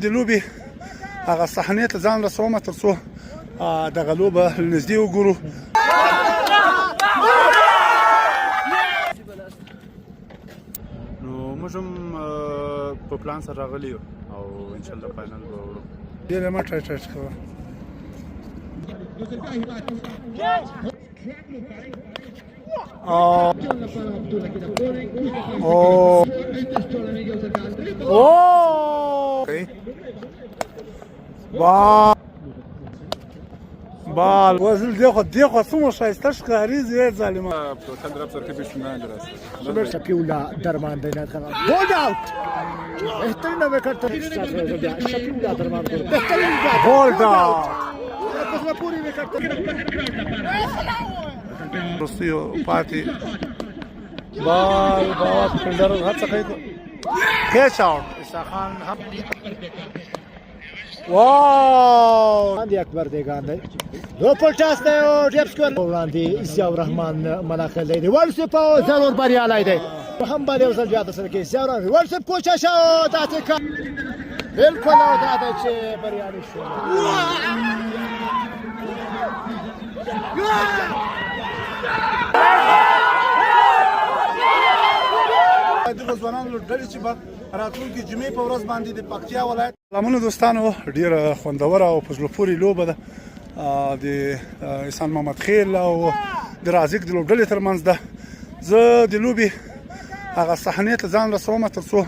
د لوبې هغه صحنې ته ځان رسوم تر څو دغه لوبه له نږدې وګورو. نو موږ هم په پلان سره راغلي یو او ان شاء الله فاینل به وړو. ډېره مه ټای ټای کوه. او او او با بال وزل دیخوا دیخوا څومره ښایسته ښکاري زوی ظالمه. شفیع الله درمان دی نه بولډ اوټ، بهترین وکټ تر شفیع الله درمان کړ، بهترین بولډ اوټ په زړه پورې وکټ. وروستیو پاتې بال باور فیلډر هڅه کوي، کیچ اوټ عیسی خان هم. واو، باندې اکبر دیګان دی، دو پل ټاس دی او ډیر سکور وړاندې ضیاء الرحمن ملاخیل دی، ریورس په ضرور بریالی دی، هم باندې یو ځل بیا ترسره کوي. ضیاء الرحمن ریورس کوشش او داسې کار بالکل، او دا دی چې بریالی شو. دغه ځوانانو ډلې چې به راتلونکې جمعې په ورځ باندې د پکتیا ولایت. سلامونه دوستانو، ډیره خوندوره او په زړه پورې لوبه ده د احسان محمد خیل او د رازق د لوبډلې ترمنځ ده. زه د لوبې هغه صحنې ته ځان رسوم تر څو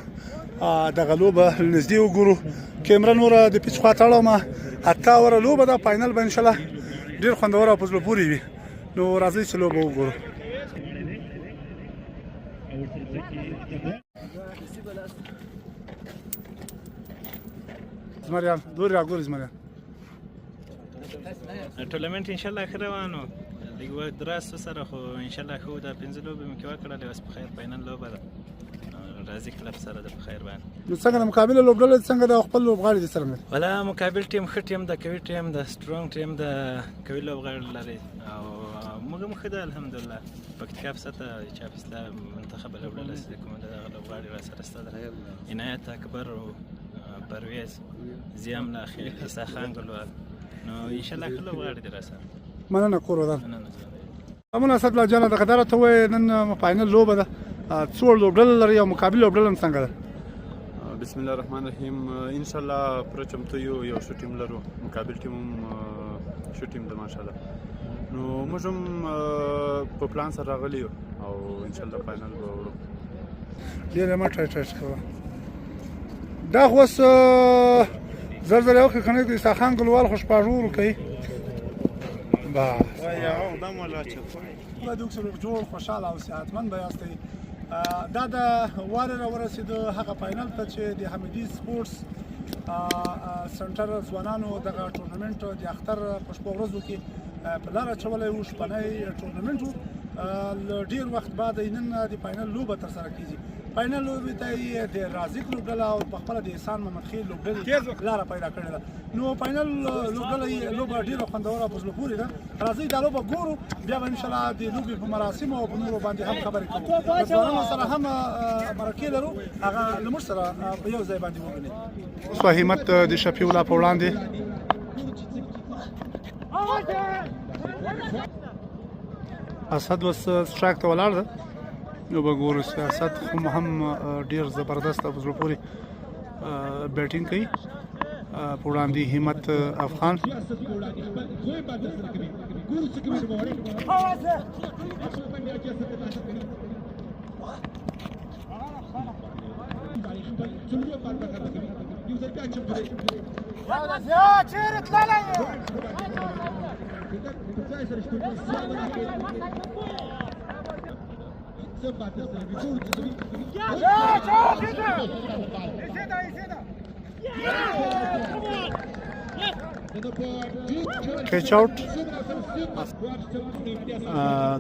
دغه لوبه له نږدې وګورو. کیمره نوره د پیچ خوا ته اړوم. 8 اوره لوبه ده، فاینل به انشاءالله ډیر خوندور او په زړه پورې وي. نو راځئ چې لوبه وګورو. زمریان دور راګوري زمریان. ټورنمنټ ان شاء الله ښه روان و، لږ وخت دراس سره، خو ان شاء الله ښه و. دا پنځه لوبې مې کې وکړلې، اوس په خیر فاینل لوبه ده راځي کلب سره د په خیر باندې. نو څنګه د مقابله لوبډله څنګه د خپل لوبغاړي دي څنګه؟ ولا مقابل ټیم ښه ټیم ده، قوي ټیم ده، سترونګ ټیم ده، قوي لوبغاړي لري او موږ هم ښه ده الحمدلله. پکتیکا په سطح چې فیصله منتخب لوبډله چې کومه دغه لوبغاړي را سره شته ده، عنایت اکبر او پرویز زیام لاخیل، عیسی خان ګلوال، نو ان شاء الله ښه لوبغاړي دي را سره. مننه، کور ودان. مننه. امون اسد الله جان، دغه درته وایي نن فاینل لوبه ده، څو لوبډله لري او مقابل لوبډله هم څنګه ده؟ بسم الله الرحمن الرحیم. ان شاء الله پر چمتو یو، یو ښه ټیم لرو، مقابل ټیم هم ښه ټیم ده ماشاءالله. نو موږ هم په پلان سره راغلي یو او ان شاء الله فاینل به وړو. ډېره مه ټای ټای کوه. دا خو اوس زر زر یو کنه د عیسی خان ګلوال خو شپږ ورو کوي. بس الله دې وکړي جوړ، خوشاله او صحتمند به یاستئ. دا د واره را ورسېده هغه فاینل ته چې د حمیدي سپورټس سنټر ځوانانو دغه ټورنمنټ د اختر په شپو ورځو کې په لار اچولی و. شپنی ټورنمنټ و، له ډیر وخت بعد نن د فاینل لوبه ترسره کیږي. فاینل لوبې ته یې د رازق لوبډله او په خپله د احسان محمد خیل لوبډلې لاره پیدا کړې ده. نو فاینل لوبډله یې لوبه ډیره خوندوره او په زړه پورې ده. راځئ دا لوبه ګورو، بیا به انشاءالله د لوبې په مراسمو او په نورو باندې هم خبرې کوو. له ځوانانو سره هم مرکې لرو، هغه له موږ سره په یو ځای باندې ووینئ. اوس همت د شفیع الله په وړاندې. اسد اوس سټرایک ته ولاړ ده. نو به ګورو چې اسد خو هم ډیر زبردست او په زړه پورې بیټینګ کوي په وړاندې همت افغان. کیچ اوټ.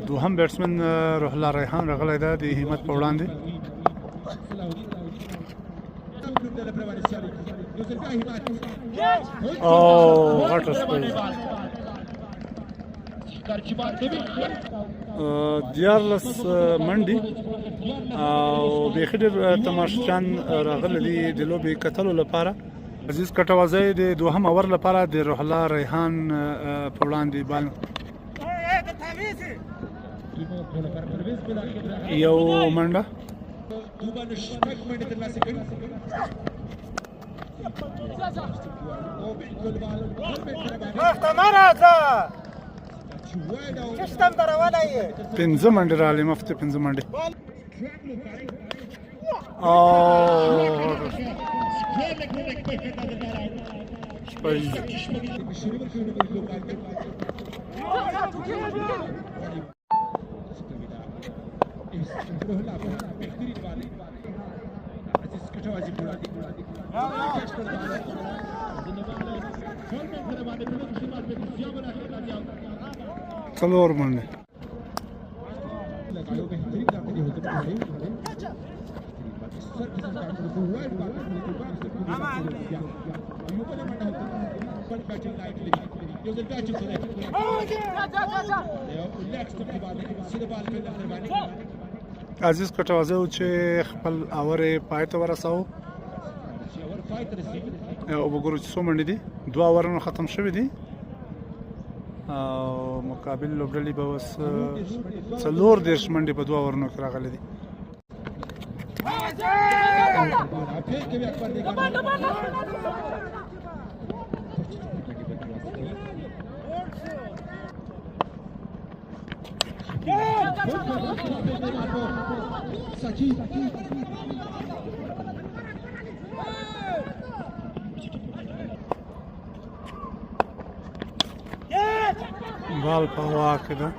دوهم بیټسمن روح الله ریحان راغلی ده د همت په وړاندې. او غټه سپۍ، 13 منډي او بیخي ډېر تماشچیان راغلي دي د لوبې کتلو لپاره. عزیز کټوازی د دوهم اور لپاره د روح الله ریحان په وړاندې بال یو منډه. پنځه منډې راغلې، مفتې پنځه منډې. او شپږ. څلور منډې. عزیز کټوازی چې خپل اور پای ته ورساو، او وګورو چې څو منډې دي. دوه اورونه ختم شوي دي او مقابل لوبډلې به اوس 34 منډې په دوه اورونو کې راغلي دي. بال په هوا کې ده،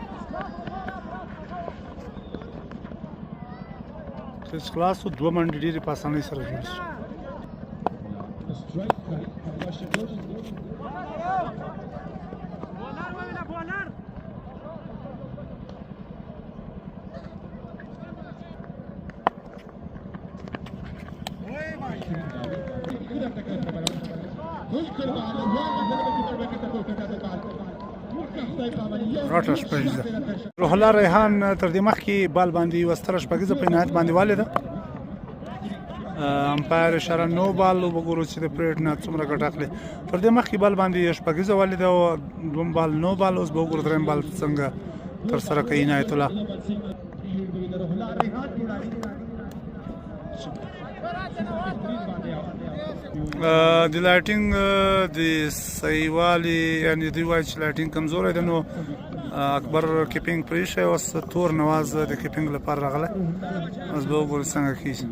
چې خلاص دوه منډې ډېرې په اسانۍ سره جوړ شي. غټه شپږیزه. روح الله ریحان تر دې مخکې بال باندې یوه ستره شپږیزه په عنایت باندې والې ده. امپایر اشاره نو بال. وګورو چې د پریډ نه څومره ګټه اخلي. تر دې مخکې بال باندې یو شپږیزه والې ده او دوم بال نو بال. اوس به وګورو دریم بال څنګه تر سره کوي عنایت الله. د lighting د صحیحوالي، یعنی دوی وایي چې lighting کمزوری ده، نو اکبر keeping پرېښی. اوس تور نواز د keeping لپاره راغلی. اوس به وګورو څنګه کېږي.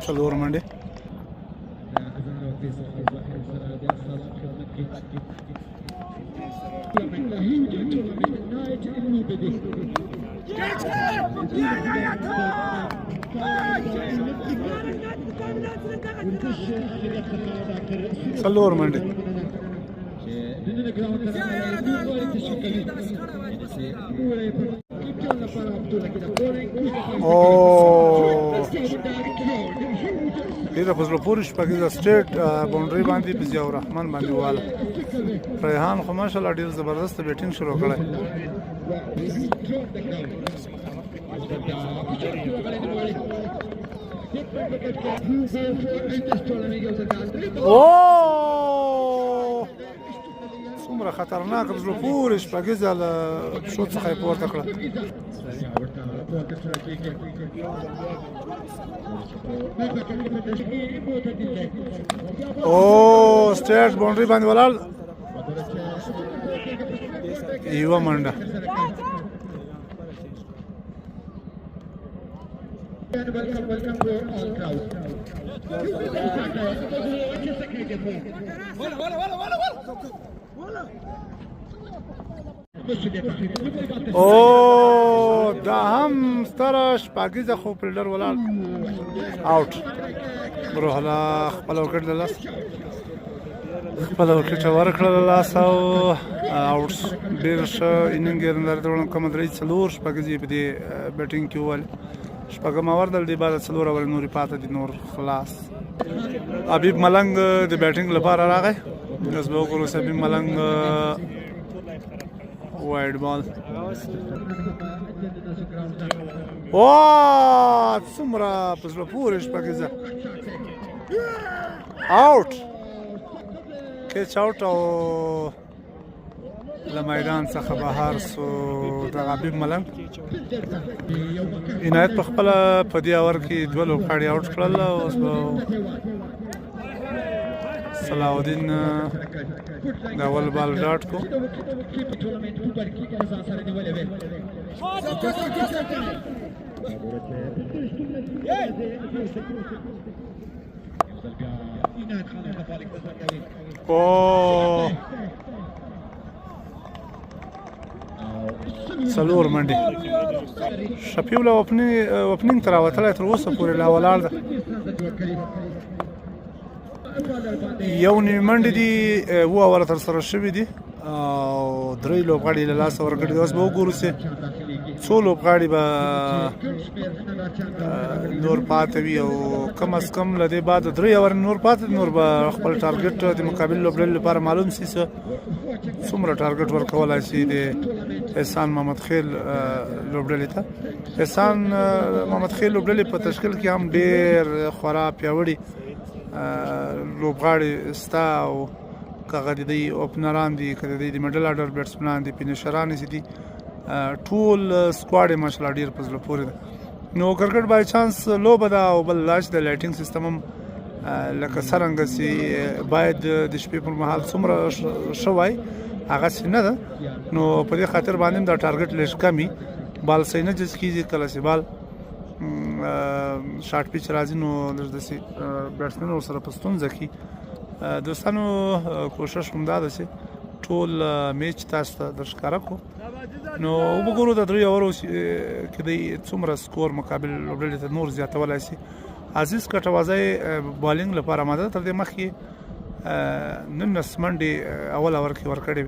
څلور منډې. څلور منډې. او ډیره په زړه پورې شپږیزه، straight boundary باندې په ضیاء الرحمن باندې واله. ریحان خو ماشاءالله ډیر زبردست batting شروع کړی. او څومره خطرناک، په زړه پورې شپږیزه له پښو څخه یې پورته کړه. او سټیټ باونډري باندې ولاړ، یوه منډه. او دا هم ستره شپږیزه، خو فیلډر ولاړ، out. روح الله خپل وکټ له لاس، خپل وکټ ورکړه له لاس او out. ډېر ښه inning یې لري، کم درې څلور شپږیزې په دې batting کې ووهلې. شپږم اور دل دی بعد څلور اور نورې پاته دي، نور خلاص. حبیب ملنګ د batting لپاره راغی. اوس به وګورو چې حبیب ملنګ. wide ball، وا څومره په زړه پورې شپږیزه، out، catch out او له میدان څخه بهر سو د حبیب ملنګ. عنایت په خپل په دې اور کې دوه لوبغاړي out کړل. اوس به صلاح الدین د اول بال dot کو. او څلور منډې. شفیع الله opening ته راوتلی، تر اوسه پورې لا ولاړ ده. یو نیمې منډې دي، اووه اوره ترسره شوي دي او درې لوبغاړي له لاسه ورکړي دي. اوس به وګورو چې څو لوبغاړي به نور پاتې وي او کم از کم له دې بعد درې اوره نور پاتې دي. نور به خپل target د مقابل لوبډلې لپاره معلوم شي چې څومره target ورکولای شي د احسان محمد خیل لوبډلې ته. احسان محمد خیل لوبډلې په تشکیل کې هم ډېر خورا پیاوړي لوبغاړي سته او که هغه د دوی opener ان دي، که د دوی د middle order batsman ان دي، finisher ان دي، ټول squad یې ماشاءالله ډېر په زړه پورې ده. نو کرکټ بای چانس لوبه ده او بل دا چې د lighting system هم لکه څرنګه چې باید د شپې پر مهال څومره ښه وای، هغسې نه ده. نو په دې خاطر باندې دا target لږ کمي، بال صحیح نه جج کېږي. کله چې بال short pitch راځي نو لږ داسې batsman ورسره په ستونزه کې. دوستانو، کوشش هم دا ده چې ټول match تاسو ته در ښکاره کړو. نو وګورو د درې اورو کې دی څومره score مقابل لوبډلې ته نور زیاتولای شي. عزیز کټوازی bowling لپاره آماده. تر دې مخکې 19 منډې اول اور کې ورکړې،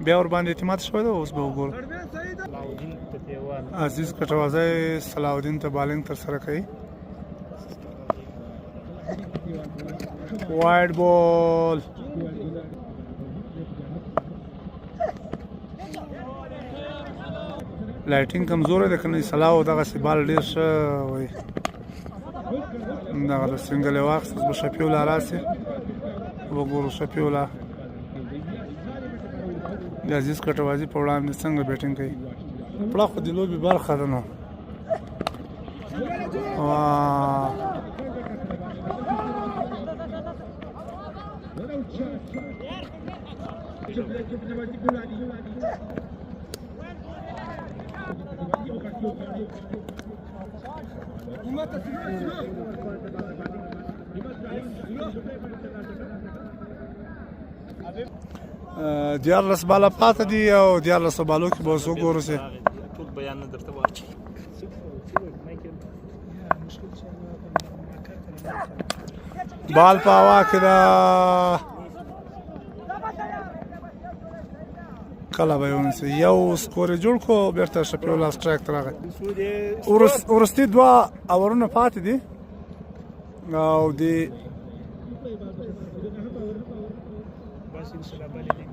بیا ور باندې اعتماد شوی دی. اوس به وګورو عزیز کټوازی صلاح الدین ته bowling تر سره کوي. wide ball، lighting کمزوری ده، کنه صلاح دغسې بال ډېر ښه وایي. دغه د single یې واخیست. اوس به شفیع الله راسي، وګورو شفیع الله د عزیز کټوازي په وړاندې څنګه batting کوي. پړه خو د لوبې برخه ده. نو واه، 13 باله پاته دي او 13 بالو کې به اوس وګورو چې ټول بیان نه درته واچي. بال په هوا کې ده، کله به یې ونیسي؟ یو score یې جوړ کړو، بېرته شفیع الله strike ته راغی. وروستي دوه اورونه پاتې دي او د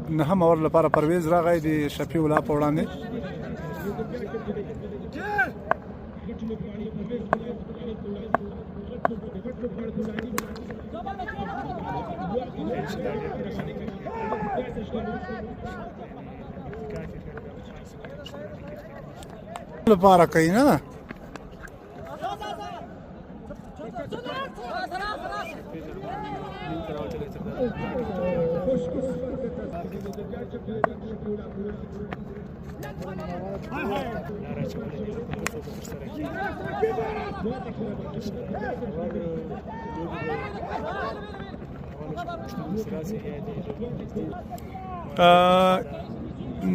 نهم اور لپاره پرویز راغی د شفیع الله په وړاندې. لپاره کوي نه.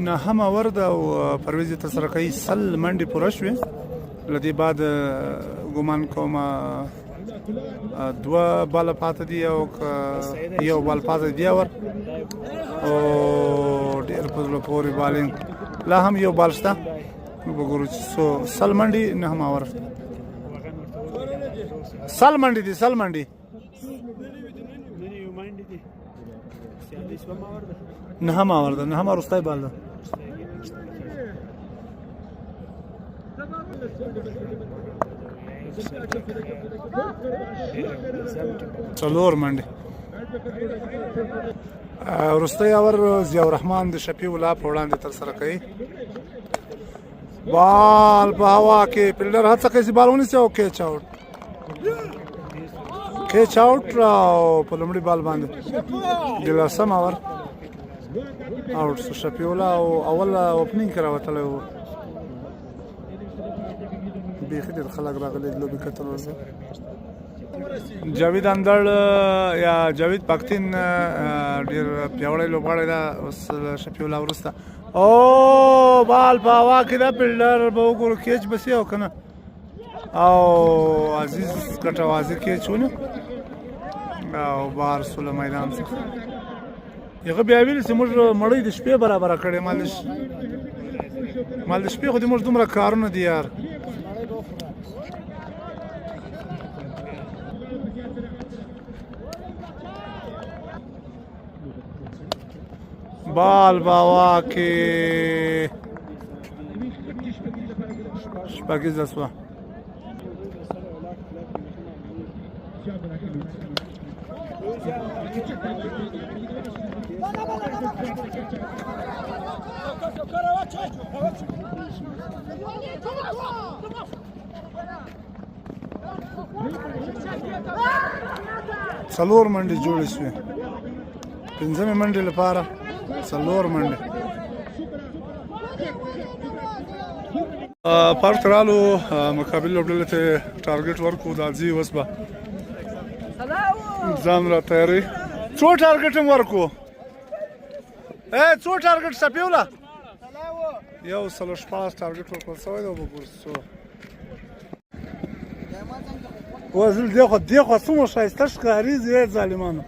نهم اور ده او پرویز یې ترسره کوي. 100 منډې پوره شوې. له دې بعد ګومان کوم 2 باله پاتې دي او یو بال پاتې دی اور او ډېر په زړه پورې بالینګ. لا هم یو بال شته، موږ به ګورو چې څو 100 منډې. نهم اور 100 منډې دي، 100 منډې. نهم اور ده، نهم وروستی بال ده. 4 منډې. وروستی اور ضیاء الرحمن د شفیع الله په وړاندې ترسره کوي. بال په هوا کې، فیلډر هڅه کوي چې بال ونیسي او کیچ آوټ، کیچ آوټ او په لومړي بال باندې د لسم اور آوټ شو شفیع الله او اول اوپنینګ کې راوتلی و. بیخي ډېر خلک راغلي د لوبې کتلو ته. جاوید اندړ یا جاوید پکتین ډېر پیاوړی لوبغاړی ده. اوس شفیع الله وروسته او بال په هوا کې ده، فیلډر به وګورو کیچ به سي او که نه. او عزیز کټوازي کیچ ونیو او بهر سو له میدان څخه. هغه بیا ویل چې موږ مړۍ د شپې برابره کړې. مال د شپې خو دې موږ دومره کارونه دي یار. بال په هوا کې شپږیزه سوه. 4 منډې جوړې شوې. پنځمې منډې لپاره 4 منډې. پارک رالو مقابل لوبډلې ته ټارګټ ورکو. دا ځي اوس به ځان را تیاری. څو ټارګټ هم ورکو؟ څو ټارګټ شفیع الله؟ 116 ټارګټ ورکړل شوی دی. وګورو څو وزل دی. خو دی خو څومره ښایسته ښکاري زوی ظالمانو.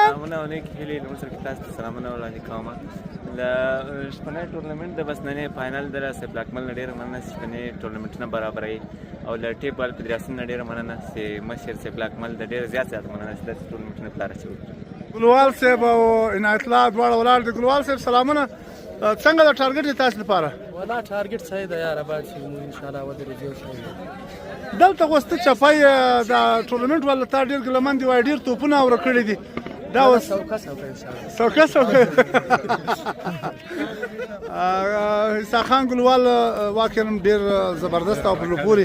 سلامونه او نیکې هیلې له موږ سره تاسو ته سلامونه وړاندې کوم. له شپنۍ ټورنمنټ د بس ننې فاینل ده. صاحب لاکمل نه ډېره مننه چې شپنۍ ټورنمنټونه برابروي او له ټیپ بال فدراسیون نه ډېره مننه چې مشر صاحب لاکمل د ډېره زیات زیات مننه چې داسې ټورنمنټونه پلار اچوي. ګلوال صاحب او عنایت الله دواړه ولاړ دي. ګلوال صاحب سلامونه، څنګه د ټارګټ دی تاسو لپاره؟ ولا ټارګټ صحیح ده یاره، باید چې موږ ان شاء الله ودرېږو. دلته خو ست چپای د ټورنمنټ والا تا ډېر ګلمن دی، وای ډېر توپونه ورکړي دي. دا اوس سوکه سوکه ان شاء الله، سوکه سوکه. عیسی خان ګلوال واقعا ډېر زبردست او په زړه پورې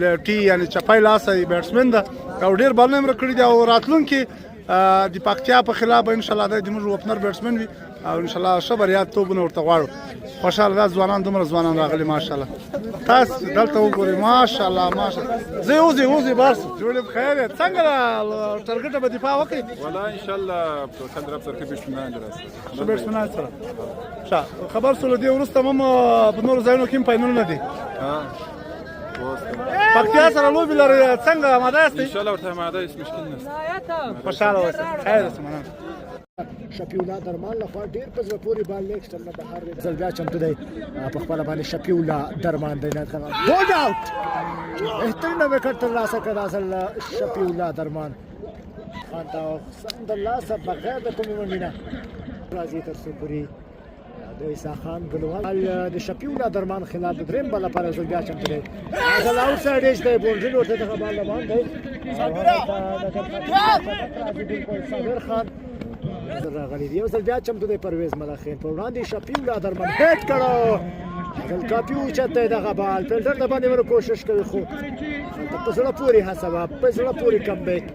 لټي یعنی چپای لاس بیټسمن ده او ډېر بالونه یې ورکړي دي. او راتلونکي د پکتیا په خلاف ان شاء الله د موږ اوپنر بیټسمن وي او ان شاء الله ښه بریا توپونه ورته غواړو. خوشحاله دا ځوانان دومره ځوانان راغلي ماشاءالله. تاسو دلته وګورئ ماشاءالله ماشاءالله. زه وځي وځي بس جوړ بخیر. څنګه ټارګټ به دفاع وکړي؟ ولا ان شاء الله توکل رب سره ښه بیټسمنان دي راسره، ښه بیټسمنان سره. ښه خبر سول دې وروسته هم په نورو ځایونو کې هم فاینلونه دي. پکتیا سره لوبې لري، څنګه آماده یاست؟ ان شاء الله ورته آماده هیڅ مشکل نشته. خوشحاله اوسئ، خیر اوسئ. مننه. شفیع الله درمان لخوا ډیر په زړه پورې بال لیک سره بهر دی. ځل بیا چمتو دی په خپله باندې شفیع الله درمان دی. بولډ آوټ، بهترینه ویکټ ترلاسه کړه دا ځل شفیع الله درمان. خان ته سمدلاسه بغیر د کومې منډې نه راځي تر څو پورې د عیسی خان ګلوال د شفیع الله درمان خلاف د دریم بل لپاره ځل بیا چمتو دی. ځل اوټ سایډ ایج دی، بونډري لور ته دغه بال روان دی. صابر خان راغلی دی، یو ځل بیا چمتو دی پرویز ملخین په وړاندې شفیع الله درمان هټ کړو. ځل کافي اوچت دی دغه بال، فیلډر د باندې ورو کوشش کوي، خو په زړه پورې هڅه وه، په زړه پورې کمبیک.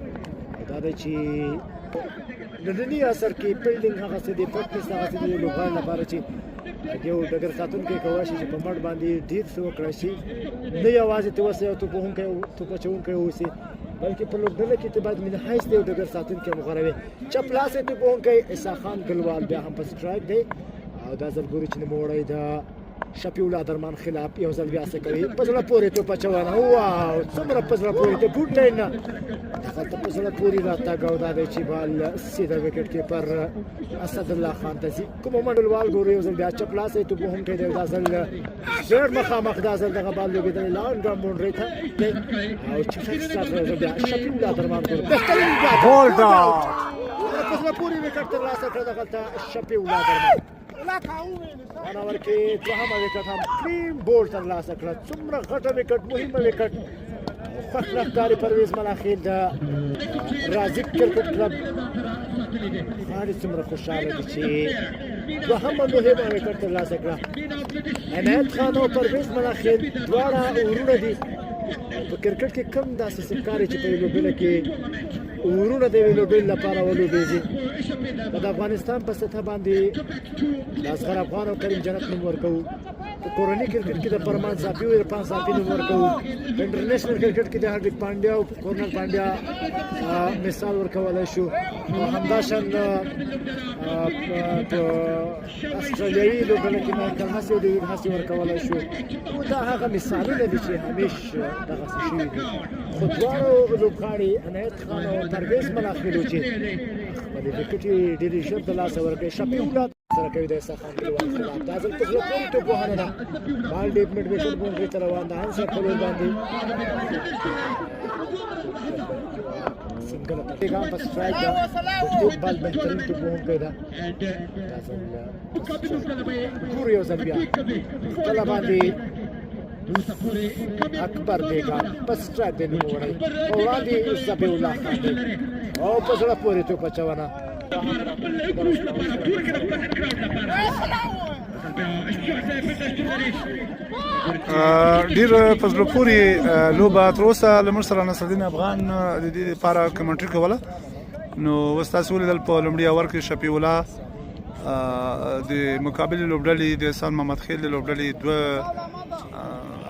دا دی چې ننني عصر کې فیلډینګ هغسې دی، فټنس هغسې دی لوبغاړي لپاره چې یو ډګر ساتونکی کولی شي چې په مټ باندې ډېر څه وکړای شي. نه یوازې ته اوس یو توپ وهونکی توپ اچوونکی اوسې، بلکې په لوبډله کې ته باید من حیث د یو ډګر ساتونکی هم غوره وي. چپ لاسی توپ وهونکی عیسی خان ګلوال بیا هم په سټرایک دی او دا ځل ګوري چې نوموړی د شفیع الله درمان خلاف یو ځل بیا څه کوي. په زړه پورې توپ اچونه، واو څومره په زړه پورې د ګوډ لاین نه دغلته په زړه پورې راتګ، او دا دی چې بال سیده ویکټ کیپر اسد الله خان ته ځي. کوم منډلوال ګورو یو ځل بیا چپ لاسی توپ وهونکی دی، دا ځل ډېر مخامخ دا ځل دغه بال لوبېدلی لانګ باونډرۍ ته دی او چټک سټارټ یو ځل بیا شفیع الله درمان ګورو بهترین بولډ اوټ، په زړه پورې ویکټ ترلاسه کړه دغلته شفیع الله درمان. اور کې دوهمه وکټ هم کلین بول ترلاسه کړه. څومره غټه وکټ، مهمه وکټ. خوښ ښکاري پرویز ملاخیل د رازق کرکټ کلب غاړي څومره خوشحاله دي چې دوهمه مهمه وکټ ترلاسه کړه. عنایت خان او پرویز ملاخیل دواړه وروڼه دي. په کرکټ کې کم داسې څه ښکاري چې په یوه لوبډله کې وروڼه د یوې لوبډلې لپاره ولوبېږي. د افغانستان په سطح باندې د اصغر افغان او کریم جنت نوم ورکوو، په کورني کرکټ کې د پرمان صافي او عرفان صافي نوم ورکوو، په انټرنیشنل کرکټ کې د هارډیک پانډیا او کورنل پانډیا مثال ورکولای شو، او همداشان په استرالیایي لوبډله کې مایکل هسي او ډیویډ هسي ورکولای شو. نو دا هغه مثالونه دي چې همیش دغسې شوي دي، خو دواړو لوبغاړي عنایت خان او پرویز ملاخیلو چې خپلې ویکټې ډېرې ژر د لاسه ورکړې. شفیع الله سره کوي د عیسی خان ګلوال خلاف، دا ځل په زړه پورې توپ وهنه ده. بال ډیپ مډ ویکټ باونډري ته روان ده، هم سر په لور باندې سنګل پیغام په سټرایک ده. ټوپ بال بهترین توپ وهونکی ده. دا ځل ګورو یو ځل بیا خپله باندې اکبر بیګا په سټرایک دی نوموړی، په وړاندې ذبیح الله خان دی او په زړه پورې توپ اچونه. ډیر په زړه پورې لوبه. تر اوسه له موږ سره نصرالدین افغان د دې لپاره کمنټري کوله. نو اوس تاسو ولیدل په لومړي اور کې شفیع الله د مقابل لوبډلې د احسان محمد خیل د لوبډلې دوه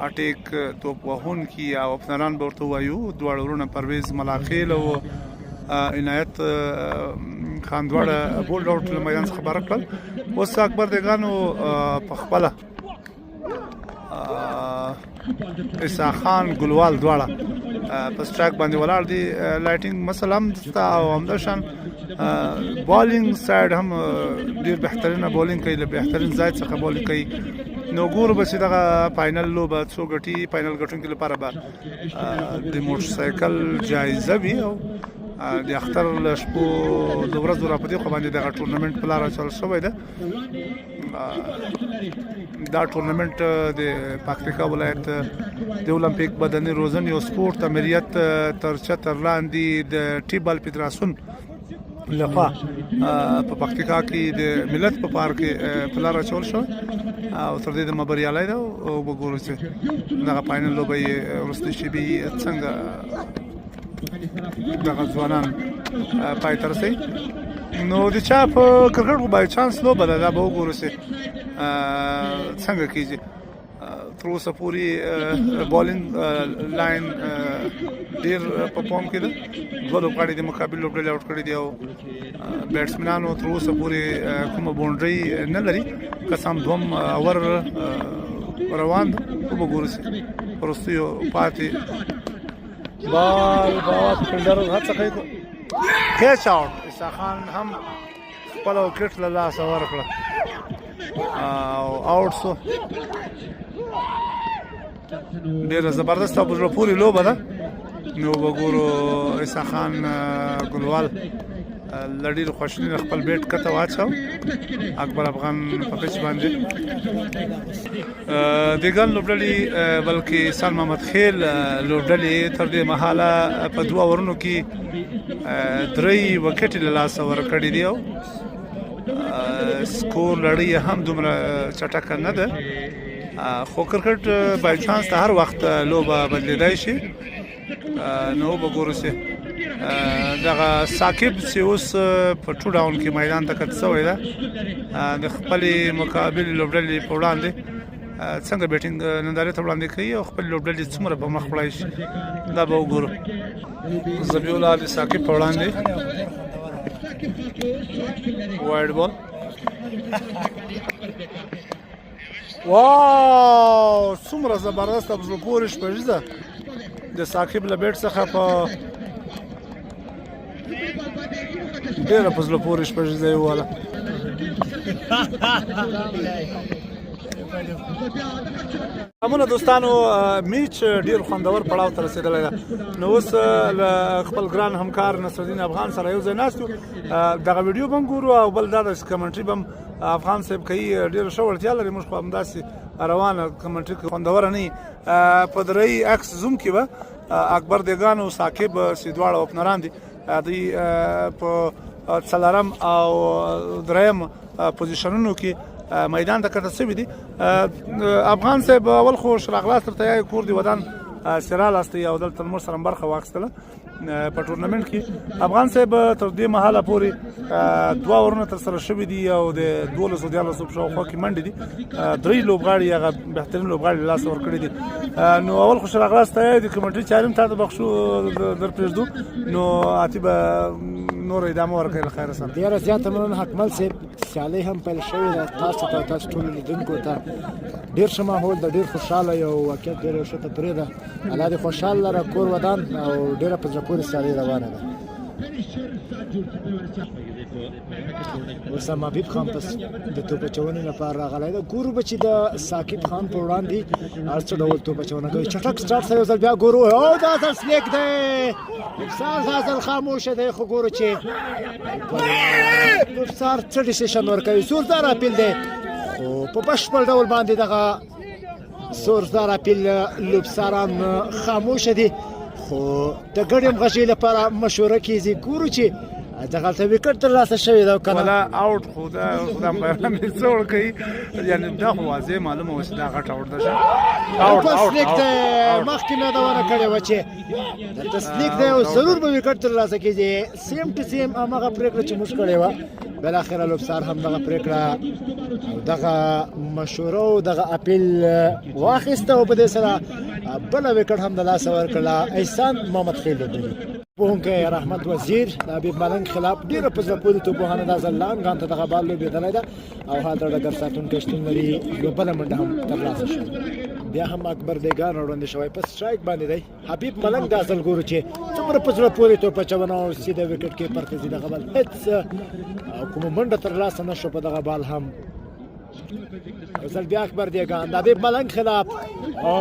اټیک توپ وهونکي او اوپنران به ورته وایو، دواړه وروڼه پرویز ملاخیل او عنایت خان دواړه بولډ اوټ له میدان څخه بهر کړل. اوس اکبر دیګانو په خپله عیسی خان ګلوال دواړه په سټرایک باندې ولاړ دي. لایټینګ مثلا هم ستا او همداشان بالینګ سایډ هم ډیر بهترینه بولینګ کوي، له بهترین ځای څخه بولینګ کوي. نو ګورو به چې دغه فاینل لوبه څو ګټي. فاینل ګټونکي لپاره به د موټر سایکل جایزه وي او د اختر له شپو د ورځو را په دې خوا باندې دغه ټورنمنټ په لاره اچول شوی دی. دا ټورنمنټ د پکتیکا ولایت د المپیک بدني روزنې او سپورت امریت تر چتر لاندې د ټیبل فدراسیون لخوا په پکتیکا کې د ملت په پارک کې په لار اچول شو او تر دې دمه بریالی ده. او وګورو چې دغه فاینل لوبه یې وروستۍ شیبې څنګه دغه ځوانان پای ته رسوي. نو د چا په کرکټ خو بای چانس لوبه ده، دا به وګورو چې څنګه کیږي. تر اوسه پورې بالینګ لاین ډیر په پام کې ده. دوه لوبغاړي د مقابل لوبډلې اوټ کړي دي او بیټسمنانو تر اوسه پورې کومه باونډري نه لري. که څه هم دوم اور روان ده، وبه ګورو چې وروستیو پاتې بال باوات فیلډر هڅه کوي. کیچ اوټ، عیسی خان هم خپل وکټ له لاسه ورکړه او اوټ سو. ډیره زبردسته او په زړه پورې لوبه ده. نو وګورو عیسی خان ګلوال له ډېرې خواشینۍ نه خپل بیټ کته واچو اکبر افغان په پچ باندې. د ګل لوبډلې بلکې سال محمد خیل لوبډلې تر دې مهاله په دوه اورونو کې درې وکټې له لاسه ورکړې دي او سکور لړۍ هم دومره چټکه نه ده، خو کرکټ بای چانس ته هر وخت لوبه بدلیدای شي. نو به ګورو چې دغه ثاقب چې اوس په 2 ډاون کې میدان ته کت شوی ده، د خپلې مقابل لوبډلې په وړاندې څنګه بیټینګ نندارې ته وړاندې کوي او خپل لوبډلې څومره په مخ وړای شي، دا به وګورو. ذبیح الله د ثاقب په وړاندې وایډ بال. واو، څومره زبردست په زړه پورې شپږیزه د ثاقب له بیټ څخه، په ډېره په زړه پورې شپږیزه یې وواله. سلامونه دوستانو، میچ ډیر خوندور پړاو ته رسیدلی ده. نو اوس له خپل ګران همکار نصرالدین افغان سره یو ځای ناست یو، دغه ویډیو به هم ګورو او بل دا د کمنټري به هم افغان صاحب کوي. ډېره ښه وړتیا لري، موږ خو همداسې روانه کمنټري خوندوره نه. په درې اکس زوم کې به اکبر دیګان او ثاقب چې دواړه اوپنران دي، دوی په څلورم او دریم پوزیشنونو کې میدان ته کته شوي دي. افغان صاحب، اول خو ښه راغلاست درته یایو، کور دې ودان، سره لاستي او دلته موږ سره برخه واخیستله په ټورنمنټ کې. افغان صاحب، تر دې مهاله پورې دوه اورونه تر سره شوي دي او د 12 13 په شاوخوا کې منډې دي، درې لوبغاړي هغه بهترین لوبغاړي له لاسه ورکړي دي. نو اول خو ښه راغلاست ته د کمنټري چارې هم تاته بخښو در پرېږدو، نو عاطي به نور ادامه ورکړي. له خیره سره. ډېره زیاته مننه حقمل صاحب. سیالۍ هم پیل شوې ده. تاسو ته، تاسو ټولو لیدونکو ته ډېر ښه ماحول ده، ډېر خوشحاله یو، واقعیت ډېره ښه تفریح ده. الله دې خوشحال لره، کور ودان او ډېره په زړه پورې سیالۍ روانه ده. اوس هم حبیب خان پس د توپ اچونې لپاره راغلی ده. ګورو به چې د ثاقب خان په وړاندې هر څه ډول توپ اچونه کوي. چټک سټارټ سره یو ځل بیا ګورو او دا ځل سلیک دی. لوبسار دا ځل خاموشه دی، خو ګورو چې لوبسار څه ډیسیشن ورکوي. زوردار اپیل دی، خو په بشپړ ډول باندې دغه زوردار اپیل لوبساران خاموشه دي، خو د ګډې همغږۍ لپاره مشوره کیږي. ګورو چې دغلته وکټ ترلاسه شوې ده که نه. ولا اوټ، خو دا خو دا امپایران یې څه ورکوي؟ یعنې دا خو واضح معلومه وه چې دا غټ اوټ ده. اوټ سلیک دی، مخکې مې یادونه کړې وه چې دلته سلیک دی او ضرور به وکټ ترلاسه کېږي. سیم ټو سیم هماغه پرېکړه چې موږ کړې وه، بالاخره لوبسار هم دغه پرېکړه او دغه مشوره او دغه اپیل واخیسته او په دې سره بله وکټ هم د لاسه ورکړله احسان محمد خیل لوبډلې. پوهونکی رحمت وزیر د حبیب ملنګ خلاف ډیره په زړه پورې توپوهنه. دا ځل لانګ ته دغه بال لوبېدلی ده او هلته ډګر ساتونکی شتون لري. یوه بله منډه هم ترلاسه شوه. بیا هم اکبر دیګان وړاندې شوی، په سټرایک باندې دی حبیب ملنګ. دا ځل ګورو چې څومره په زړه پورې توپ اچونه او سیده ویکټ کې پرته ځي. دغه بال هېڅ کومه منډه ترلاسه نه شوه په دغه بال هم. یو ځل بیا اکبر دیګان د حبیب ملنګ خلاف او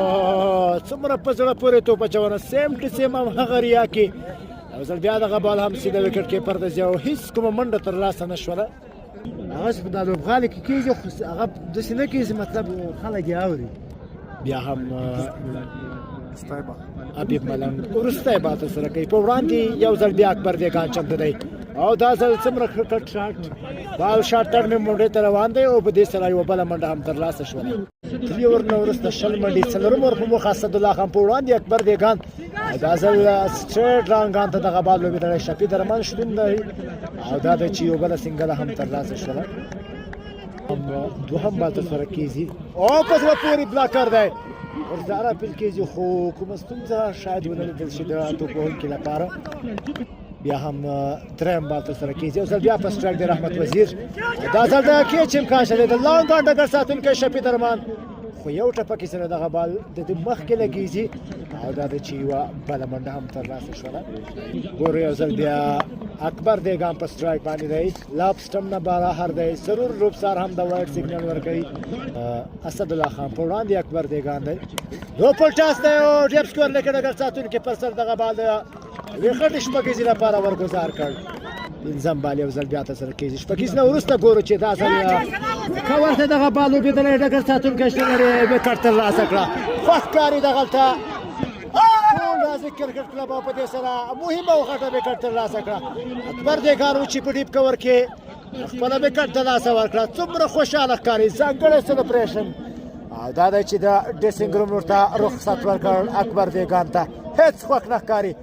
څومره په زړه پورې توپ اچونه، سیم ټو سیم هم هغه ریا کې. یو ځل بیا دغه بال هم سیده ویکټ کې پرته ځي او هیڅ کومه منډه ترلاسه نه شوله. هغه چې په دا لوبغالي کې کېږي، خو هغه داسې نه کېږي، مطلب خلک یې اوري. بیا هم حبیب ملنګ وروستی بال ترسره کوي، په وړاندې یو ځل بیا اکبر دیګان چمتو دی او دا ځل څومره ښه کټ شاټ بال شاټ ټرن مې منډې ته روان دی او په دې سره یوه بله منډه هم ترلاسه شوله. درې اورونه وروسته 20 منډې، څلورم اور په موخه اسدالله خان، په وړاندې اکبر دیګان. دا ځل سټریټ رانګان ته دغه بال لوبېدلی، شفیع درمان شتون لري او دا دی چې یو بله سنګله هم ترلاسه شوله. دوهم بال ترسره کېږي او په زړه پورې بلاکر دی، ورزاره پیل کېږي، خو کومه ستونزه شاید ونه لیدل شي د توپ وهونکي لپاره. بیا هم دریم بال ترسره کېږي او ځل بیا په سټرایک دی رحمت وزیر. دا ځل د کیچ امکان شته، د لانګ آن ډګر ساتونکی شفیع درمان، خو یو ټپه کې سره دغه بال د ده مخکې لګېږي او دا ده چې یوه بله منډه هم ترلاسه شوله. ګورو یو ځل بیا اکبر دیګان په سټرایک باندې دی، لاپ سټم نه بهر دی، ضرور لوبسار هم د وایډ سیګنل ورکوي. اسد الله خان، په وړاندې اکبر دیګان دی، یو پل ټاس دی او ډیپ سکور لکه ډګر ساتونکي پر سر دغه بال دی ویخټې شپږیزې لپاره ورګزار کړ. پنځم بال یو ځل بیا ترسره کېږي. شپږیز نه وروسته ګورو چې دا ځل کور ته دغه بال لوبېدلی، ډګر ساتونکی شتون لري، ویکټ ترلاسه کړه. خوښ ښکاري دغلته ټول راځي کرکټ کلب او په دې سره مهمه او غټه ویکټ ترلاسه کړه. اکبر دېګان و چې په ډیپ کور کې خپله ویکټ د لاسه ورکړه. څومره خوشحاله ښکاري، ځانګړی سلبریشن. او دا دی چې د ډریسینګ روم ورته رخصت ورکړ اکبر دېګان ته، هېڅ خوښ نه ښکاري.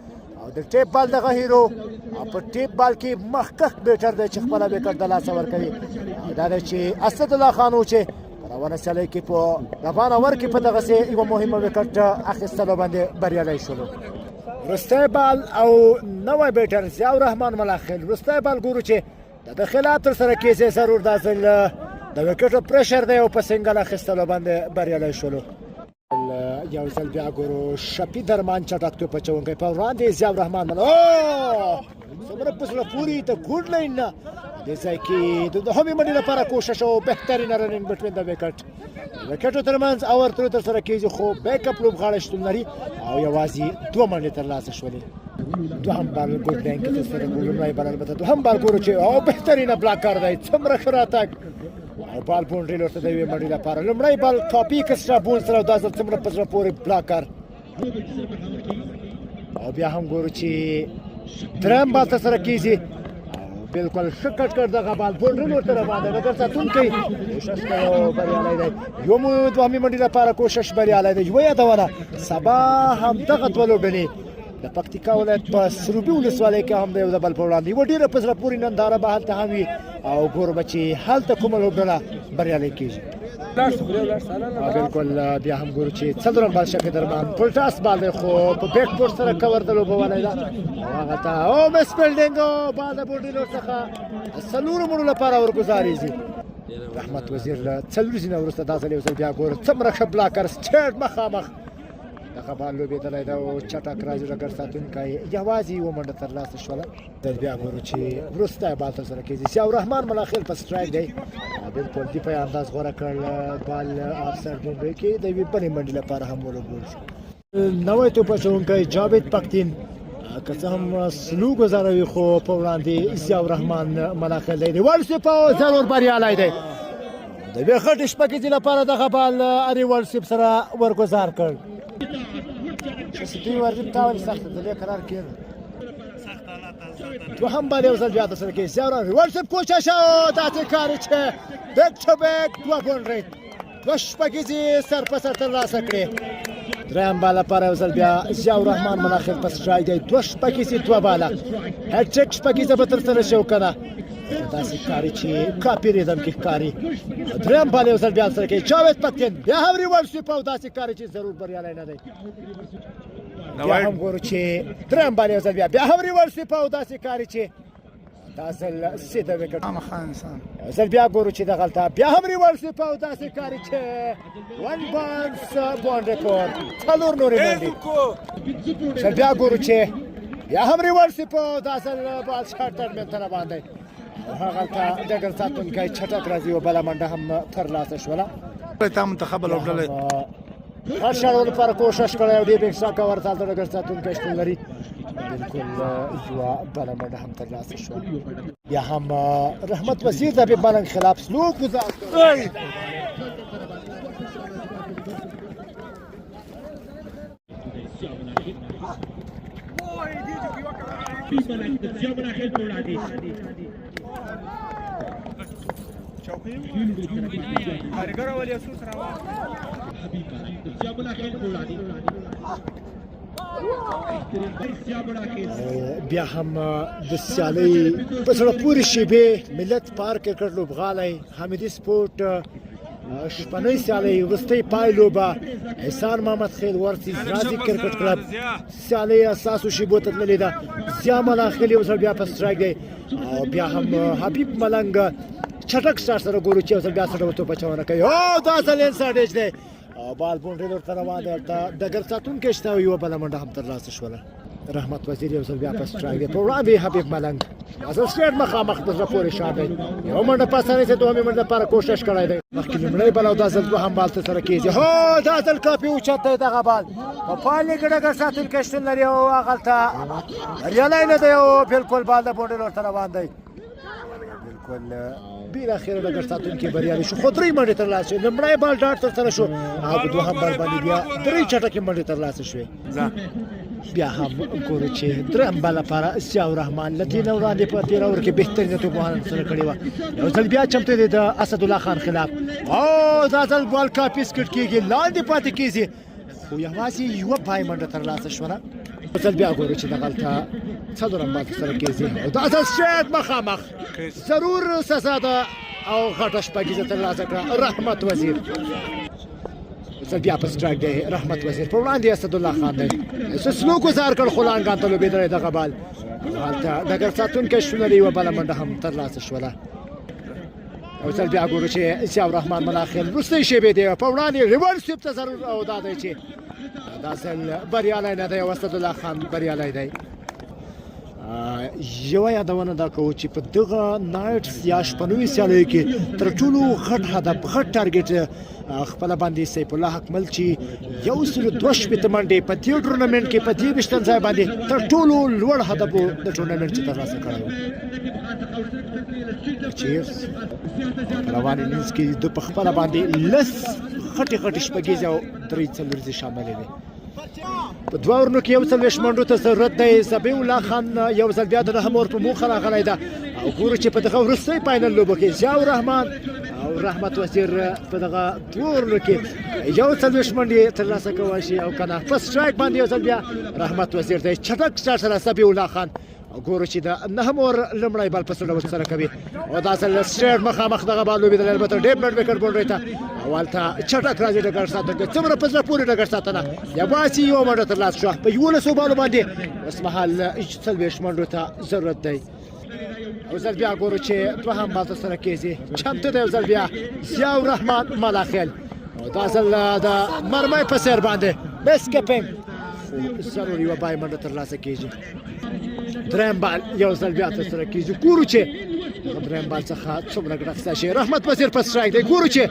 او د ټیپ بال دغه هیرو او په ټیپ بال کې مخکښ بیټر دی چې خپله ویکټ د لاسه ورکوي. او دا دی چې اسد الله خان و چې په روانه سیالۍ کې په روان اور کې په دغسې یوه مهمه ویکټ اخیستلو باندې بریالی شولو. وروستی بال او نوی بیټر ضیاء الرحمن ملاخیل. وروستی بال ګورو چې د ده خلاف ترسره کېږي. ضرور دا ځل د ویکټو پرشر دی او په سنګل اخیستلو باندې بریالی شولو. یو ځل بیا ګورو شپي درمان چټک توپ اچونکی په وړاندې ضیاء الرحمن مل. څومره په زړه پورې د ګډ لاین نه دې ځای کې د دوهمې منډې لپاره کوشش او بهترینه رننګ بټوین د ویکټ ویکټو ترمنځ اور تر ترسره کېږي، خو بیک اپ لوبغاړی شتون لري او یوازې دوه منډې ترلاسه شولې. دوهم بال ګډ لاین کې ترسره کړو. لومړی بال البته دوهم بال ګورو چې او بهترینه بلاکر دی، څومره ښه راتګ او بال بونډري لور ته د یوې منډې لپاره. لومړی بال کاپي کسرا بون سره، دا ځل څومره په زړه پورې بلاکر. او بیا هم ګورو چې دریم بال ترسره کېږي، بالکل ښه کټ کړ دغه بال بونډري لور ته روان دی. ډګر ساتونکی کوشش کوي او بریالی دی. یو مو دوهمې منډې لپاره کوشش بریالی دی. یوه یادونه، سبا هم دغه دوه لوبډلې د پکتیکا ولایت په سروبي ولسوالۍ کې هم د یو د بل په وړاندې یوه ډېره په زړه پورې ننداره به هلته هم وي او ګورو به چې هلته کومه لوبډله بریالۍ کېږي. بالکل بیا هم ګورو چې څلورم بال شفیع درمان فل ټاس بال دی، خو په بیک پورټ سره کور د لوبولی ده. هغه ته او مس فیلډینګ او بال د بوډۍ لور څخه څلورو منډو لپاره ورګزارېږي. رحمت وزیر له څلوریزې نه وروسته دا ځل یو ځل بیا ګورو څومره ښه بلاکر سټیټ مخامخ دغه بال لوبېدلی ده او چټک راځي ډګر ساتونکی، یوازې یوه منډه ترلاسه شوله. تر بیا ګورو چې وروستی بال ترسره کېږي. ضیاء الرحمن ملاخیل په سټرایک دی، بالکل دی په انداز غوره کړ بال آف سایډ بونډري کې د یوې بلې منډې لپاره هم ولوبول شو. نوی توپ اچونکی جاوید پکتین که څه هم سلو ګزاروي، خو په وړاندې ضیاء الرحمن ملاخیل دی. ریورس په ضرور بریالی دی. د یوې غټې شپږیزې لپاره دغه بال ریورس سره ورګزار کړ. چې ورځي تاول سخته د لې قرار کېده. دوهم بال یو ځل بیا ترسره کېږي. ضیاء ریورس کوشش او داسې ښکاري چې بیک ټو بیک دوه بونډرۍ دوه شپږیزې سر په سر ترلاسه کړې. دریم بال لپاره یو ځل بیا ضیاء الرحمن ملاخیل په سټرایک دی. دوه شپږیزې دوه باله هټریک شپږیزه به ترسره شي او که نه داسې ښکاري چې کاپي ریدم کې ښکاري. دریم بال یو ځل بیا ترسره کوي جاوید پکتین، بیا هم ریورس سویپ او داسې ښکاري چې ضرور بریالی نه دی. بیا هم ګورو چې دریم بال یو ځل بیا بیا هم ریورس سویپ او داسې ښکاري چې دا ځل سیده ویکټ. یو ځل بیا ګورو چې دغلته بیا هم ریورس سویپ او داسې ښکاري چې ون بانس باونډري پور څلور نورې منډې. ځل بیا ګورو چې بیا هم ریورس سویپ او دا ځل بال شاټ ترمنځ ته روان دی او هغلته ډګر ساتونکی چټک راځي او بله منډه هم ترلاسه شوله. تا منتخب لوبډله هر شاړو لپاره کوشش کړی او ډېر اکسټرا کور ته هلته ډګر ساتونکی شتون لري. بالکل یوه بله منډه هم ترلاسه شوه. بیا هم رحمت وزیر د حبیب ملنګ خلاف سلو ګزار کړ. بیا هم د سیالۍ په زړه پورې شیبې ملت پارک کرکټ لوبغالی حمیدي سپورټ شپنۍ سیالۍ وروستۍ پای لوبه احسان محمد خیل ورسیز رازي کرکټ کلب سیالۍ اساسو شیبو ته تللې ده. ضیا ملاخیل یو ځل بیا په سټرایک دی او بیا هم حبیب ملنګ چټک سټار سره ګورو چې یو ځل بیا څه ډول توپ اچونه کوي. او دا ځل انسایډ ایج دی او بال بونډري لور ته روان دی. هلته ډګر ساتونکی شته او یوه بله منډه هم ترلاسه شوله. رحمت وزیر یو ځل بیا په سټرایک دی، په وړاندې حبیب ملنګ. ځل سټریټ مخامخ په زړه پورې شاټ دی، یو منډه په اسانۍ سره دوهمې منډې لپاره کوشش کړی دی. مخکې لومړی بال او دا ځل دوهم بال ترسره کېږي. هو، دا ځل کافي اوچت دی دغه بال، په پای کې ډګر ساتونکی شتون لري او هغلته بریالی نه دی او بلکل بال د بونډې لور ته روان دی. بالکل بالاخره ډګر ساتونکی بریالی شو، خو درې منډې ترلاسه شوې. لومړی بال ډاټ ترسره شو او په دوهم بال باندې بیا درې چټکې منډې ترلاسه شوې. بیا هم ګورو چې دریم بال لپاره ضیاء الرحمن له دې نه وړاندې په تېر اور کې بهترینه توپ وهنه ترسره کړې وه. یو ځل بیا چمتو دی د اسدالله خان خلاف او دا ځل بال کاپي سکټ کېږي، لاندې پاتې کېږي، خو یوازې یوه پای منډه ترلاسه شوله. یو ځل بیا ګورو چې دغلته څلورم بال ترسره کېږي او دا ځل شاید مخامخ ضرور سزا ده او غټه شپږیزه ترلاسه کړه رحمت وزیر. ځل بیا په سټرایک دی رحمت وزیر، په وړاندې اسدالله خان دی. څه سلو ګزار کړ خو لانګان ته لوبېدلی دغه بال، هلته ډګر ساتونکی شتون لري، یوه بله منډه هم ترلاسه شوله. یو ځل بیا ګورو چې ضیاء الرحمن ملاخیل وروستۍ شېبې دی، په وړاندې ریورس سویپ ته ضرور او دا دی چې دا ځل بریالی نه دی او اسدالله خان بریالی دی. یوه یادونه دا کوو چې په دغه نایټس یا شپنوي سیالیو کې تر ټولو غټ هدف، غټ ټارګټ خپل باندې سیف الله حقمل چې 162 منډې په دې ټورنمنټ کې په دې ویشتن ځای باندې تر ټولو لوړ هدف د ټورنمنټ چې ترلاسه کړی و، چې روان انینګز کې د په خپله باندې 10 غټې غټې شپږیزې او درې څلوریزې شاملې وې. په دوه اورونو کې 41 منډو ته ضرورت دی. ذبیح الله خان یو ځل بیا د نهم اور په موخه راغلی ده او ګورو چې په دغه وروستۍ فاینل لوبو کې ضیاء الرحمن او رحمت وزیر په دغه دوه اورونو کې 41 منډې ترلاسه کولی شي او که نه. په سټرایک باندې یو ځل بیا رحمت وزیر دی، چټک سټارټ سره ذبیح الله خان. ګورو چې د نهم اور لومړی بال په څه ډول سره کوي او دا ځل سټریټ مخامخ دغه بال لوبېدلی، البته ډېر منډ وکټ بونډرۍ ته او هلته چټک راځي ډګر ساتونکی. څومره په زړه پورې ډګر ساتنه، یوازې یوه منډه ترلاسه شوه په 11 بالو باندې. اوس مهال 40 منډو ته ضرورت دی. یو ځل بیا ګورو چې دوهم بال ترسره کېږي، چمتو دی یو ځل بیا ضیاء الرحمن ملاخیل او دا ځل د مرمۍ په څېر باندې مس کپینګ، خو ضرور یوه بای منډه ترلاسه کېږي. دریم بال یو ځل بیا ترسره کېږي، ګورو چې دغه دریم بال څخه څومره ګټه اخیستی شي. رحمت وزیر په سټرایک دی، ګورو چې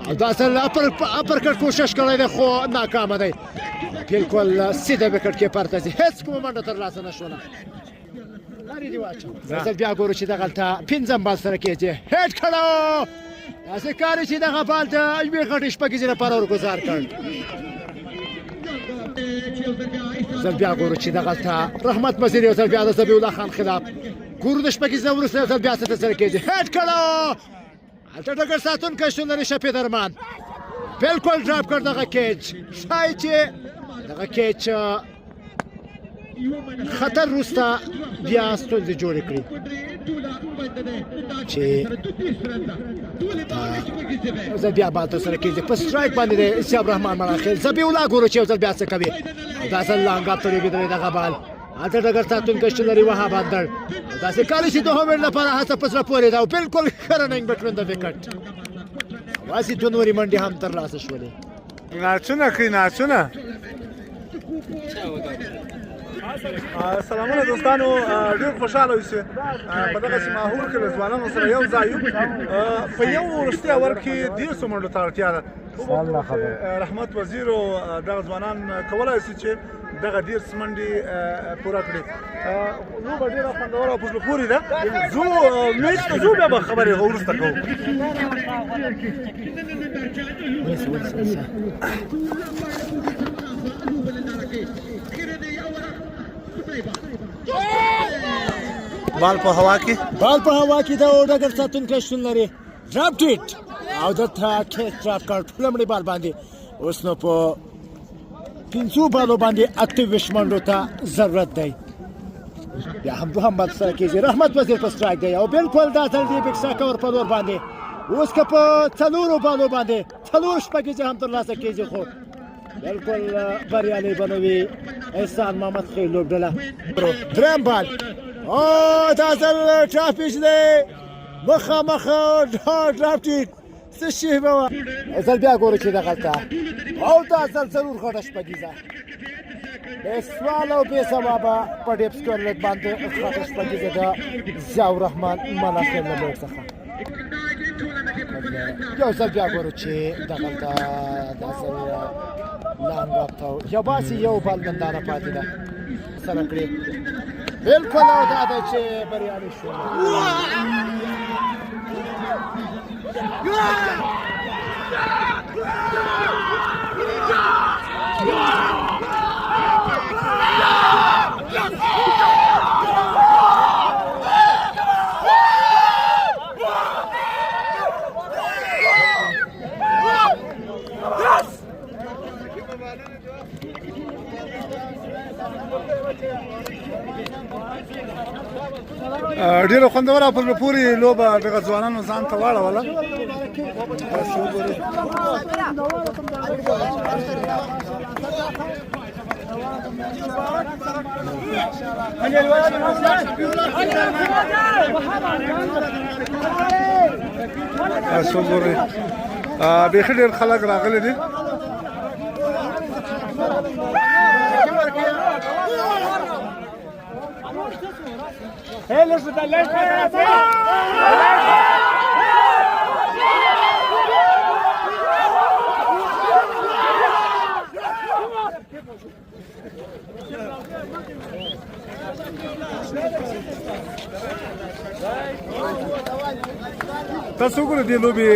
او دا ځل اپر کټ کوشش کړی دی خو ناکامه دی، بالکل سیده وکټ کې پرته ځي، هېڅ کومه منډه ترلاسه نه شوله. لرې دې واچوه. یو ځل بیا ګورو چې دغلته پنځم بال سره کېږي، هېټ کړو، داسې ښکاري چې دغه بال د یوې غټې شپږیزې لپاره ورګزار کړ. ځل بیا ګورو چې دغلته رحمت وزیر یو ځل بیا د ذبیح الله خان خلاف، ګورو د شپږیزې نه وروسته یو ځل بیا څه ترسره کېږي، هېټ کړو، هلته ډګر ساتونکی شتون لري، شفیع درمان بالکل ډراپ کړ دغه کیچ، ښایي چې دغه کیچ خطر وروسته بیا ستونزې جوړې کړي چې ځل بیا بال ترسره کېږي. په سټرایک باندې دی ضیاء الرحمن ملاخیل، ذبیح الله ګورو چې یو ځل بیا څه کوي، دا ځل لانګ اپ ته لوبېدلی دغه بال، هلته ډګر ساتونکی شتون لري وهاب اندړ، داسې کالی چې دوهم ویډ لپاره هڅه په زړه پورې ده او بالکل ښه رننګ بټوین د ویکټ. یوازې دوه نورې منډې هم ترلاسه شولې. ناچونه کوي ناچونه. سلامونه دوستانو، ډیر خوشاله اوسئ په دغسې ماحول کې له ځوانانو سره یو ځای یو. په یو وروستي اور کې 30 منډو ته اړتیا ده. رحمت وزیر او دغه ځوانان کولای شي چې دغه 30 منډې پوره کړي. لوبه ډېره خوندوره او په زړه پورې ده. ځو میچ ته ځو، بیا به خبرې وروسته کوو. بال په هوا کې، بال په هوا کې دا ډګر ساتونکی شتون لري، ډراپ ټیټ او دلته کیچ ډراپ کړ لومړي بال باندې. اوس نو په پنځو بالو باندې 28 منډو ته ضرورت دی. بیا هم دوهم بال سره کېږي، رحمت وزیر په سټرایک دی او بالکل دا ځل دی بکسا کور په لور باندې. اوس که په څلورو بالو باندې څلور شپږیزې هم ترلاسه کېږي خو بالکل بریالی به نه وي احسان محمد خیل لوبډله. دریم بال او دا ځل ټرافیش دی، مخامخ ډراپ ټیټ، څه شیبه وه. ځل بیا ګورو چې دغلته او دا ځل ضرور غټه شپږیزه. بې سوال او بې ځوابه په ډیپ سکور لږ باندې خاطر شپږیزه د ضیاء الرحمن ملاخیل له لور څخه. یو ځل بیا ګورو چې دغلته دا ځل لانګ اپ ته یوازې یو بال ننداره پاتې ده سره کړې بالکل، او دا ده چې بریالي شو. ډیره خوندوره په زړه پورې لوبه دغه ځوانانو ځان ته واړوله. تاسو وګورئ، تاسو وګورئ، بیخي ډېر خلک راغلي دي. تاسو وګورئ، دې لوبې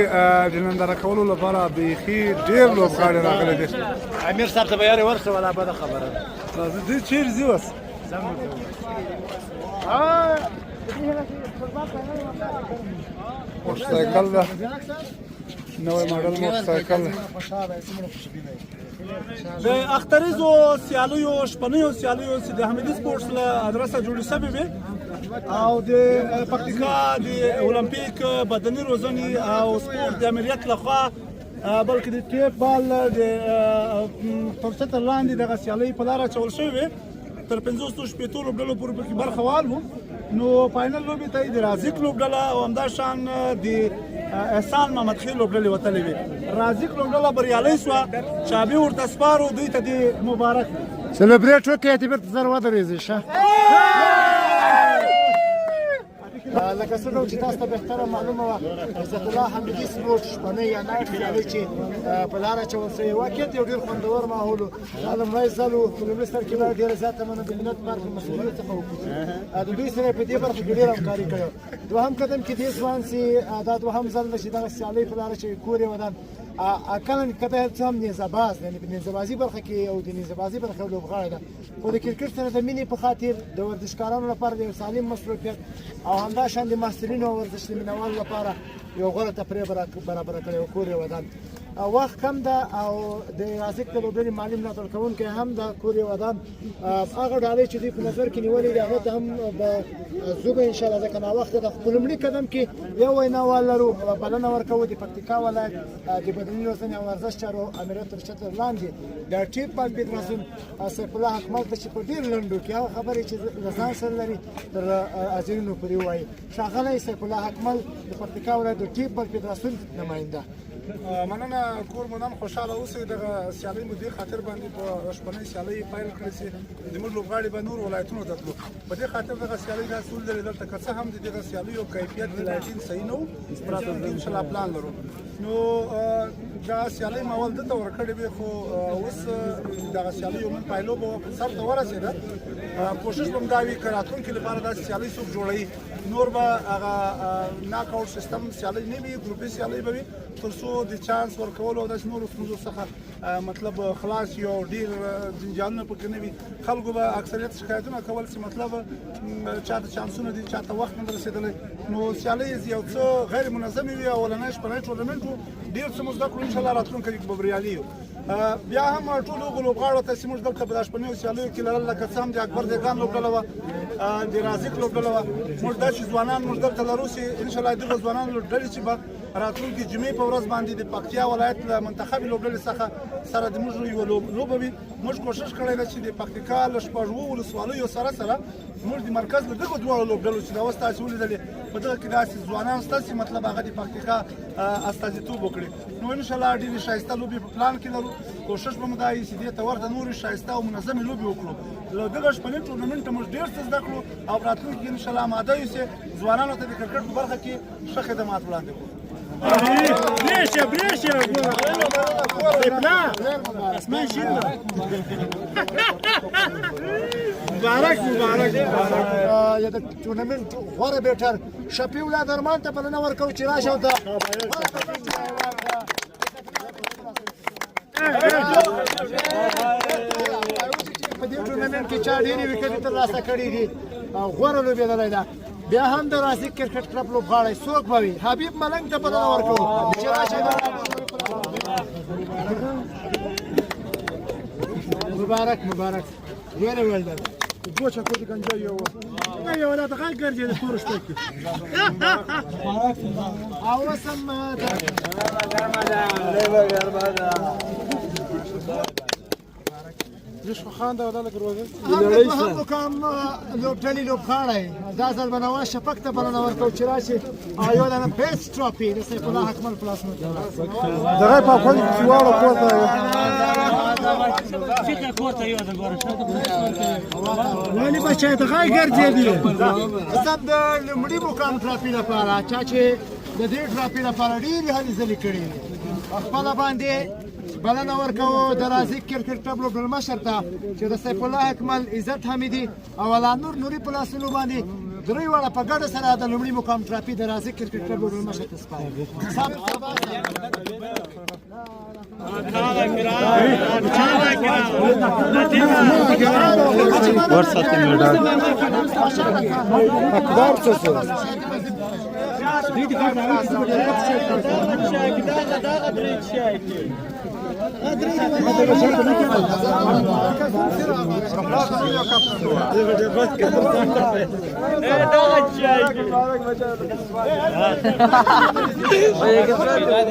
د ننداره کولو لپاره بیخي ډېر لوبغاړي راغلي دي. امیر صاحب ته به یاري ورسه، ولا بده خبره ده. دوی چیرې ځي اوس؟ موټر سایکل ده، نوی ماډل موټر سایکل. د اختریزو سیالیو شپنیو سیالیو چې د حمیدي سپورټس له ادرسه جوړې شوې وې او د پکتیکا د المپیک بدني روزنې او سپورټ د امریت لخوا، بلکې د ټیپ بال د تر چتر لاندې دغه سیالۍ په لاره اچول شوې وې، تر 65 لوبډلو پورې پکې برخه وال وو. نو فاینل لوبې ته د رازق لوبډله او همداشان د احسان محمد خیل لوبډلې وتلې وې. رازق لوبډله بریالۍ شوه، چابي ورته سپارو، دوی ته دې مبارک وي. سلیبریټ وکړئ چې بیرته زر ودرېږئ ښه. لکه څه ډول چې تاسو ته بهتره معلومه وه، عزت الله حمیدي سپورټ شپنۍ یا نایټ سیالۍ چې په لاره اچول شوې، واقعیت یو ډېر خوندور ماحول و. دا لومړی ځل و. په لومړي سر کې باید ډېره زیاته مننه د ملت پارک له مسؤلینو څخه وکړو چې د دوی سره په دې برخه کې ډېره همکاري کړې وه. دوهم قدم کې دې ځوان چې دا دوهم ځل ده چې دغه سیالۍ په لاره اچوي، کور یې ودان، اقلا کته څه هم نیزه باز، یعنې په نیزه بازي برخه کې او د نیزه بازي برخه لوبغاړی ده، خو د کرکټ سره د مینې په خاطر، د ورزشکارانو لپاره د یو سالم مصروفیت او همداشان د محصلینو او ورزش د مینهوالو لپاره یو غوره تفریح برابره کړې او کور یې ودان. وخت کم ده او د رازق د لوبډلې مالي ملاتړ کوونکی هم ده، کور یې ودان. هغه ډالۍ چې دوی په نظر کې نیولې دي هغه ته هم به ځو به انشاءالله، ځکه ناوخته ده. په لومړي قدم کې یو ویناوال لرو، بلنه ورکوو د پکتیکا ولایت د بدني روزنې او ورزش چارو امریت تر چتر لاندې د ټیپ بال فدراسیون سیف الله حقمل ته چې په ډېر لنډو کې هغه خبرې چې له ځان سره لري تر حاضرینو پورې ووایي. ښاغلی سیف الله حقمل، د پکتیکا ولایت د ټیپ بال فدراسیون نماینده. مننه، کور مو نن خوشحاله اوسئ. دغه سیالۍ مو دې خاطر باندې په شپنۍ سیالۍ پیل کړې چې زموږ لوبغاړي به نور ولایتونو ته تلو، په دې خاطر دغه سیالۍ داسې ولري دلته. که څه هم د دغه سیالیو کیفیت د lighting صحیح نه و، راتلونکي انشاءالله پلان لرو. نو دا سیالۍ ما اول دلته ورکړې وې، خو اوس دغه سیالیو نن پایلوبه سر ته ورسېده. کوشش به هم دا وي که راتلونکي لپاره داسې سیالۍ څوک جوړوي، نور به هغه ناک آوټ سیستم سیالۍ نه وي، ګروپي سیالۍ به وي، تر څو د چانس ورکولو او داسې نورو ستونزو څخه مطلب خلاص یو، ډیر جنجالونه پکې نه وي. خلکو به اکثریت شکایتونه کول چې مطلب چاته چانسونه دي، چاته وخت نه رسېدلی. نو سیالۍ یو څه غیر منظمې وي. اولنی شپنی ټورنمنټ و، ډېر څه مو زده کړو، انشاءالله راتلونکی کې به بریالي یو. بیا هم ټولو هغو لوبغاړو ته چې موږ دلته په دا شپنیو سیالیو کې لرل، لکه څه هم د اکبر دهقان لوبډله وه، د رازق لوبډله وه، موږ داسې ځوانان موږ دلته لرو چې انشاءالله دغه ځوانانو ډلې چې به راتلونکي جمعې په ورځ باندې د پکتیا ولایت له منتخبې لوبډلې څخه سره د موږ یوه لوبه وي. موږ کوشش کړی ده چې د پکتیکا له شپږو ولسوالیو سره سره موږ د مرکز له دغو دواړو لوبډلو چې دا اوس تاسې ولیدلې په دغه کې داسې ځوانان شته چې مطلب هغه د پکتیکا استازیتوب وکړي. نو انشاءالله ډېرې ښایسته لوبې په پلان کې لرو. کوشش به مو دا وي چې دې ته ورته نورې ښایسته او منظمې لوبې وکړو. له دغه شپني ټورنمنټه موږ ډېر څه زده کړو او راتلونکي کې انشاءالله اماده یو چې ځوانانو ته د کرکټ په برخه کې ښه خدمات وړاندې کړو. مبارک مبارک. د ټورنمنټ غوره بیټر شفیع الله درمان ته بلنه ورکوو چې راشه او د په دې ټورنمنټ کې چا ډېرې ویکټې ترلاسه کړې دي غوره لوبېدلی ده. بیا هم د رازق کرکټ کلب لوبغاړی څوک به وي؟ حبیب ملنګ ته بلنه ورکوو چې راشي. مبارک مبارک. ویل ویل ده دوه چکو د ګنجا یو یو لا دغه ګرځي د تور شپه کې. او اوس هم خان دا لږ روزه د دوهم مقام لوبډلې لوبغاړی دا ځل به نواز شفق ته بلنه ورکوو چې راشي او یو دانه بیسټ ټراپي د سیف الله اکمل په لاسونو کې. دغه په خپل چې واړه کور ته ولې بچی دغه ګرځي دي. سم د لومړي مقام ټراپي لپاره چا چې د دې ټراپي لپاره ډېرې هلې ځلې کړې دي خپله باندې بلنه ورکوو د رازق کرکټ کلب لوبډلمشر ته چې د سیف الله اکمل، عزت حمیدي او الله نور نوري په لاسونو باندې درې واړه په ګډه سره د لومړي مقام ټراپي د رازق کرکټ کلب لوبډلمشر ته سپاري. اکبر څه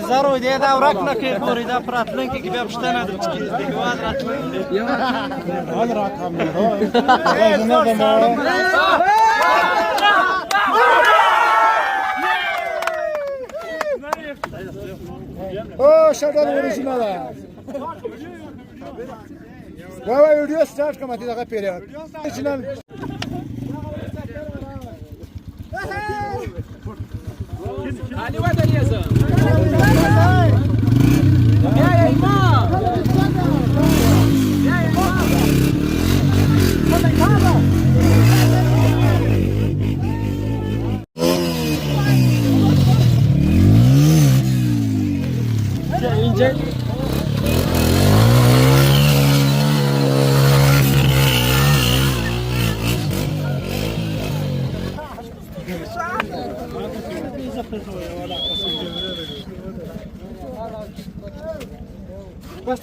زرو دې دا ورک نه کوي پورې دا پراتلونکي کې بیا پوښتنه ده چې د هېواد راتلونکی. او شټل اوريجینل ده. وای وای ویډیو سٹارټ کوم ته دغه پیری اوريجینل. علي ودرېږه بیا یې ما بیا یې ما. بس.